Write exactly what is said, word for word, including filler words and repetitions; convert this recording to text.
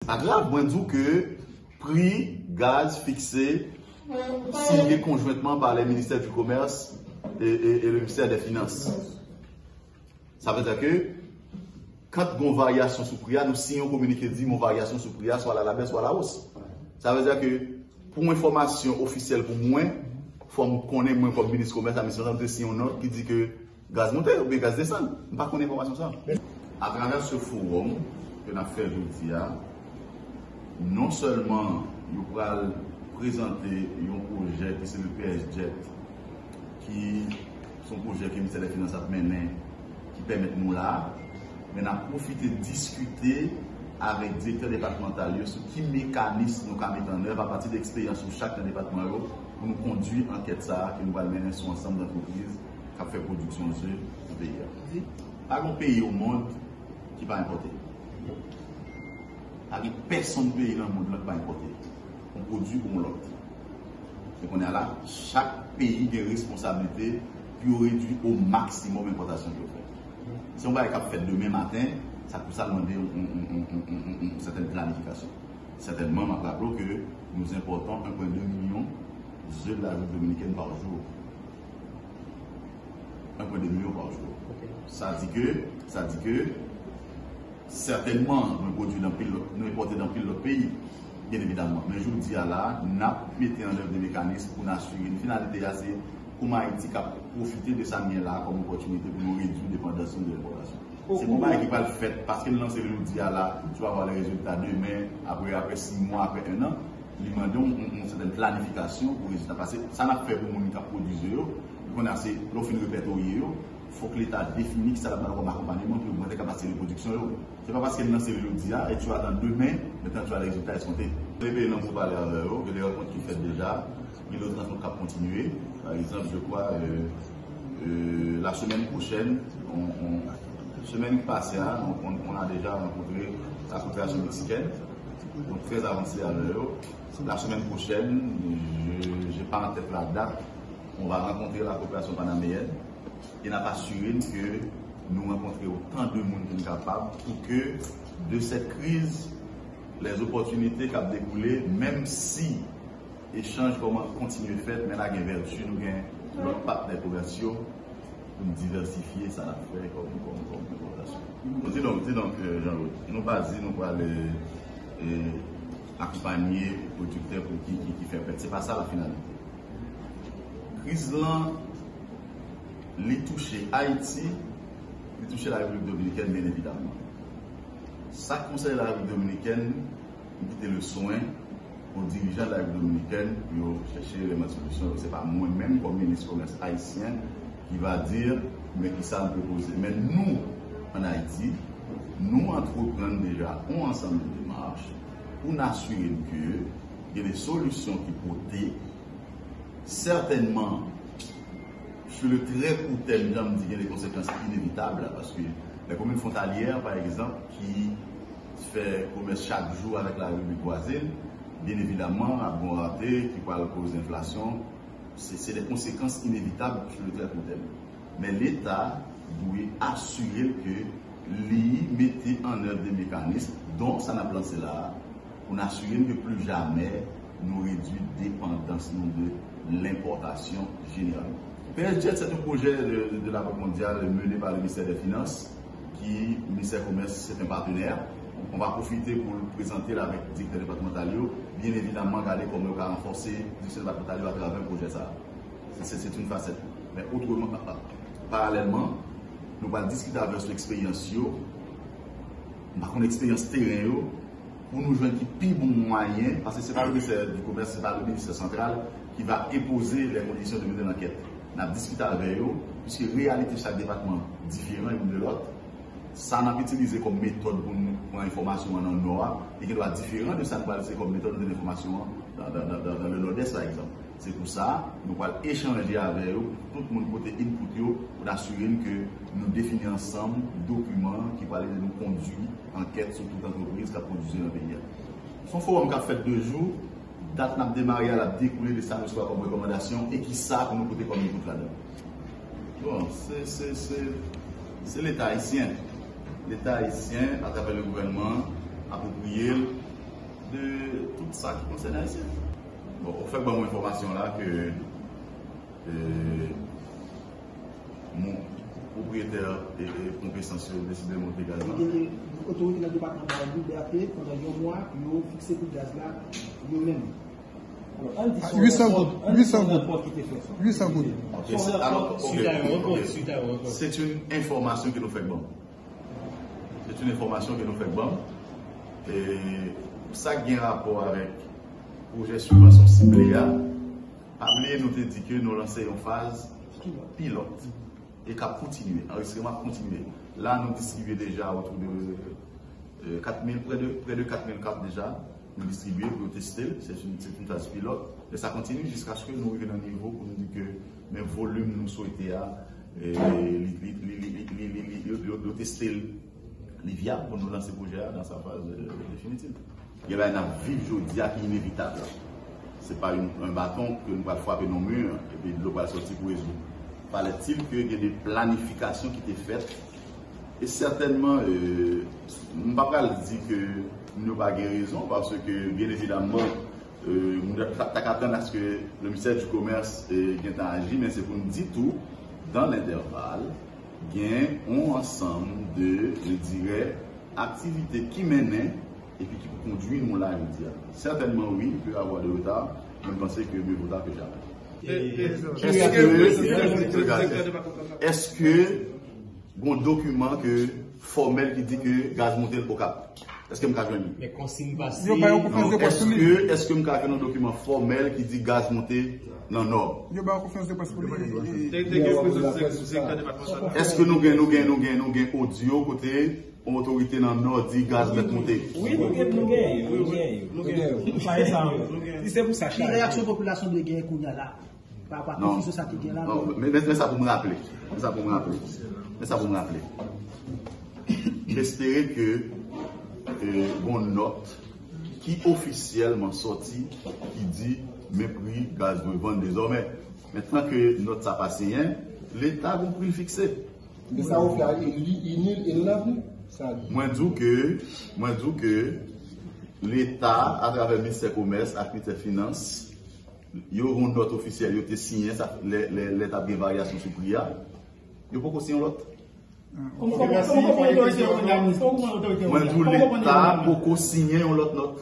Pa grav, mwen di w ke pri gaz fikse, siyen konjwentman pa le ministè di komès e, e, e le ministè dè finans. Sa vle di ke, kan gon varyasyon sou pri a, nou siyen yon kominike di gon varyasyon sou pri a, swa la la bès, swa la os. Sa vle di ke, pou enfòmasyon ofisyèl pou mwen, fò m konnen mwen kòm minis komès a, minis komès a, m te siyen yon nòt ki di ke gaz monte oubyen gaz desann. M pa konn enfòmasyon sa. Atravè se fowòm ke n ap fè jodi a, non sèlman yo pral prezante yon pwojè ki se le P S Jet, ki se yon pwojè ke Ministè dè Finans ap mennen, ki pèmèt nou la, men n ap pwofite diskite avèk direktè depatmantal yo sou ki mekanis nou ka mete an èv apati de eksperyans yo chak nan depatman yo pou nou kondui ankèt sa a ke nou pral mennen sou ansanm dantrepriz k ap fè pwodiksyon ze nan peyi a. Pa gen peyi o mond ki pa enpòte. Pa gen pèsonn peyi nan mond lan ki pa enpòte yon pwodui ou yon lòt. Se kounye a la, chak peyi gen responsablite pou yo redui o maksimòm enpòtasyon ke yo fè. Se yon bagay k ap fèt demen maten, sa pou sa l mande yon, yon, yon, yon, yon, yon, yon sètèn planifikasyon. Sètènman, m ap raple w ke nous importons un point deux million d'œufs de la République dominicaine par jour. Un point deux million par jour. Sa di ke, sa di ke, sètènman, nou pwodui nan pil lòt, nou enpòte nan pil lòt peyi, byen evidaman. Men jodi a la, n ap mete an èv de mekanis pou n asire n. Finalite a, se kòman Ayiti ka pwofite de sa n gen la kòm opòtinite pou nou redui depandans nou de enpòtasyon. Se yon bagay ki pral fèt, paske n lanse l jodi a la, tu vas voir les résultats demain, apre, apre sis mwa, apre en an, li mande yon, yon, yon sètèn planifikasyon pou rezilta. Paske sa n ap fè pou moun k ap pwodui ze yo, kounye a se, lè w fin repètorye yo, fòk Leta defini kisa l ap ba yo kòm akonpanyeman pou yo ogmante kapasite de pwodiksyon yo. Se pa paske n lanse l jodi a, et tu attends demain, maintenant tu as les résultats escomptés. Rete nan pou pale avè yo, gen de rankont ki fèt deja, gen de rankont k ap kontinye. Par exemple, je crois, euh, euh, la semaine prochaine, on, on, semaine passée, hein, on, on, on a déjà rencontré la coopération mexicaine. Donc, très avancé avec eux. La semaine prochaine, je n'ai pas en tête la date, on va rencontrer la coopération panaméenne. E n ap asire n ke nou rankontre otan de moun ke n kapab pou ke de cette crise, les opportunités k ap dekoule, menm si echanj kòman kontinye fèt, men la gen vèti, nou gen lòt patnè komèsyal pou n divèsifye sa n ap fè kòm, kòm, kòm enpòtasyon. Donk, di donk, di donk, euh, Jean-Claude, nou pa di nou pral, euh, akonpanye pwodiktè pou ki, ki, ki fè pèt. Se pa sa la finalite. Kriz lan, li touche Ayiti, li touche la Repiblik Dominikèn, byen evidamman. Sa k konsène la Repiblik Dominikèn, m kite le soin aux dirigeants de la Repiblik Dominikèn pou yo chèche eleman de solisyon. Se pa mwen menm, kòm minis komès ayisyen, ki va di, men kisa n pwopoze. Men nou, ann Ayiti, nou antreprann deja yon ansanm de demach pou n asire n ke gen de solisyon ki pote, sètènman, sou le trè kou tèm, jan m di, gen de konsekans inevitab, paske lè komin fwontalyè, pa egzanp, ki fè komès chak jou avèk la Repiblik vwazen, byen evidaman, ap gen yon rate ki pral koz enflasyon. Se, se de konsekans inevitab sou le trè kou tèm. Men Leta dwe asire l ke li mete an èv de mekanis, don sa n ap lanse la a, pou n asire n ke pli jamè nou redui depandans nou de lenpòtasyon jeneralman. P S Jet, c'est un projet de, de la Banque mondiale mené par le ministère des Finances, ki ministè komès, c'est un partenaire. On va profiter pou l prezante l avèk direktè depatmantal yo. Byen evidaman, gade kòman yo ka ranfòse direksyon depatmantal yo atravè pwojè sa a. Se, se, se yon fasèt. Men otreman, paralèlman, nou pral diskite avè yo sou eksperyans yo. M pa konn eksperyans teren yo, pou nou jwenn ki pi bon mwayen, paske se pa le ministè di komès, se pa le ministè santral ki va enpoze les conditions de mener l'enquête. N ap diskite avè yo, piske reyalite chak depatman diferan youn de lòt. Sa n ap itilize kòm metòd pou n pran enfòmasyon an nan Nò a, li gen dwa diferan de sa n pral itilize kòm metòd pou n jwenn enfòmasyon an dans, dans, dans, dans, dans le Nòdès, pa egzanp. Se pou sa, nou pral echanje avè yo, tout moun pote input yo, pou n asire n ke nou defini ansanm dokiman ki pral ede nou kondui ankèt sou tout antrepriz k ap pwodui ze nan peyi a. Se yon fowòm k ap fèt de jou, dat n ap demare a, l ap dekoule de sa n resevwa kòm rekòmandasyon e kisa pou nou pote kòm input ladan. Bon, se, se, se, se Leta ayisyen. Leta ayisyen, atravè le gouvènman, apwopriye l, De tout sa ki konsène Ayisyen. Bon, ou fèk ban mwen enfòmasyon la ke e, mon pwopriyetè e, e ponp esans yo deside monte gaz la. Otorite nan depatman ba yo libète pandan yon mwa pou yo fikse pri gaz la yo menm. Alò, ann di se yon 800 goud, 800 goud. Rapò ki te fèt. 800 goud. Ok, se, alò, ok, ok. C'est une information que nous fait bon. C'est une information que nous fait bon. E sa ki gen rapò avèk pwojè sibvansyon sible a, pa bliye nou te di ke nou lanse yon faz pilòt e k ap kontinye, anrejistreman ap kontinye. La, nou distribye deja otou de e, kat mil, prè de, prè de kat mil kat deja, nou distribye pou yo teste l. Se yon, se yon faz pilòt. E sa kontinye jiskaske nou rive nan nivo pou nou di ke men volim nou swete a, e, li, li, yo, yo, yo teste l, li vyab pou nou lanse pwojè a dans sa phase e, définitive. Gen bagay n ap viv jodi a ki inevitab la. Se pa yon, yon baton ke nou pral frape nan mi, epi dlo pral sòti pou rezoud. Fallait-il ke gen de planifikasyon ki te fèt. E sètènman, e, m pa pral di ke moun yo pa gen rezon, paske, byen evidaman, e, moun yo ta, ta ka atann aske le ministère du Commerce e, gentan aji, men se pou n di tou, dans l'intervalle, gen yon ansanm de, je dirais, aktivite ki mennen epi ki pou kondui nou la jodi a. Certainement, oui, il peut y avoir de retard, men m panse ke mieux vaut tard que jamais. Èske, èske gon dokiman ke fòmèl ki di ke gaz monte Okap? Èske m ka jwenn li? Men konsiy pase. Yo ba yo konferans de près sou li. Èske, èske m ka jwenn yon dokiman fòmèl ki di gaz monte nan Nò? Yo ba yo konferans de près pou li. Te, te gen prezans direktè depatman sa. Èske nou gen, nou gen, nou gen, nou gen odyo kote yon otorite nan Nò di gaz mèt monte? Wi, nou gen, nou gen, nou gen. Nou gen. Nou pa gen sa, wi. Si se pou sa, ki reyaksyon popilasyon dwe gen kounye a la? Pa rapò a konfizyon sa ki gen la. Non, men, men, men sa pou m raple. Men sa pou m raple. Men sa pou m raple. M espere ke e, gon nòt ki ofisyèlman sòti ki di men pri gaz dwe vann dezòmè. Men tan ke nòt sa pa siyen, Leta gon pri l fikse. Men sa yo fè a, li inil e non avni. Sa di. Mwen di w ke, mwen di w ke Leta, atravè Ministè Komès ak Ministè Finans, yo gon nòt ofisyèl yo te siyen sa, lè, lè, lè t ap gen varyasyon sou pri a. Yo poko siyen yon lòt. Kòman, kòman, kòman, kòman otorite yo konn la? Kòman, kòman otorite yo konn la? Mwen di w, Leta poko siyen yon lòt nòt.